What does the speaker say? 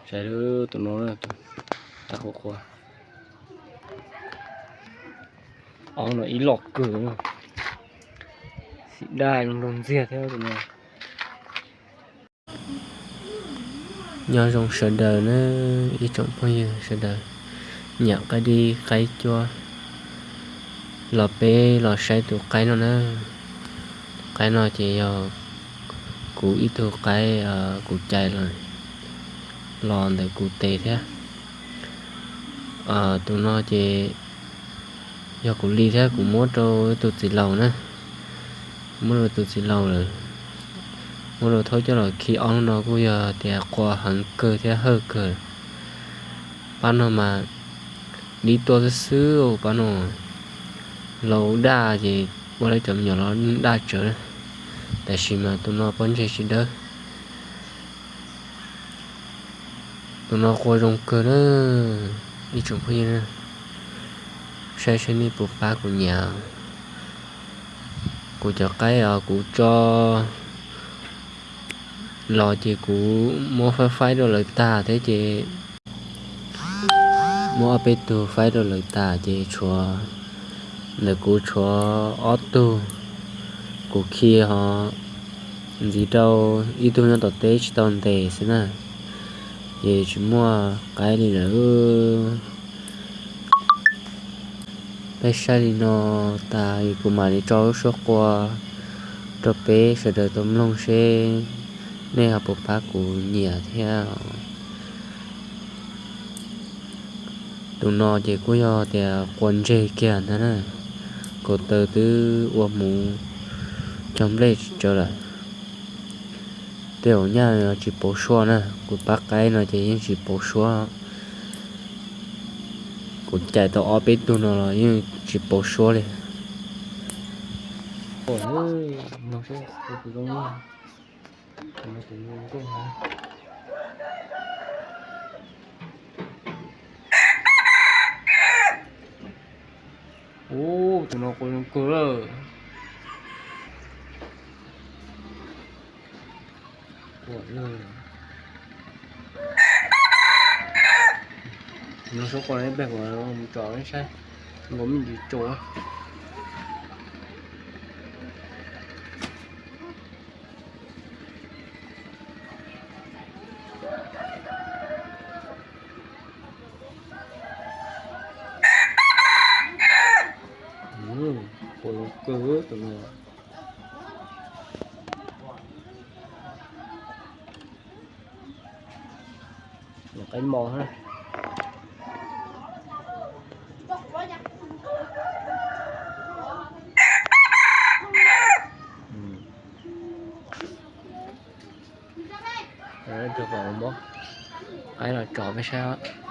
Saib tus no, tus tag qhuav qhuav. Ob no ib loj kawg, xim daj zoo nraug ntxiag thiab tus no. Nyob zoo sawv daws na, ib tsoom phooj ywg sawv daws, nyam qaib dib qaib cuab los peb los saib tus qaib no na. Tus qaib no ces yog kuv ib tug qaib kuv cais los, los ntawm kuv tes thiab. Tus no ces yog kuv li thiab kuv muab rau tus txiv laus na. Muab rau tus txiv laus lawm. Muab rau thaub coj los khi ob lub no kuj yog tias qua heev kawg thiab hawj kawg. Pab no mas dib tuaj xwb xwb, pab no laus daj ces ua lawv cov me nyuam los daj tsawv. Tab sis mas tus no pob ntseg tsis dawb. Tus no qua zoo kawg na, ib tsoom phooj ywg, saib seb nej puas pab kuv nyiam. Kuv cov qaib os kuv tso los ces kuv muab faib faib rau lawv tag thiab ces muab ob peb tug faib rau lawv tas ces tshuav, ntawm kuv tshuav ob tug, kuv khi ho ntxiv rau ib tug nyob tom teb tsis tau ntes xwb na, ces tsis muaj qaib li lawm. Peb saib li no tas kuv mam li tso lub suab qua rau peb sawv daws tau mloog seb nej ho puas pab kuv nyiam thiab. Tus no ces kuj yog tias qua ntseg kiag ntag na, kaum taw twb ua hmuv cog nplej tsawv lawm. Tej zaum nyaj tsis pauv suab na, kuv pab qaib no ces yeej tsis pauv suab. Kuv cais tau ob peb tug no los yeej tsis pauv suab li. Ub, tus no qua zoo kawg lawm. No suab qua ib pliag kuv mus tsom saib nkaus me ntsis tsaus. Qua zoo kawg tus no. Nyuam qaib mos na. Tus pom muab qaib los tso peb saib.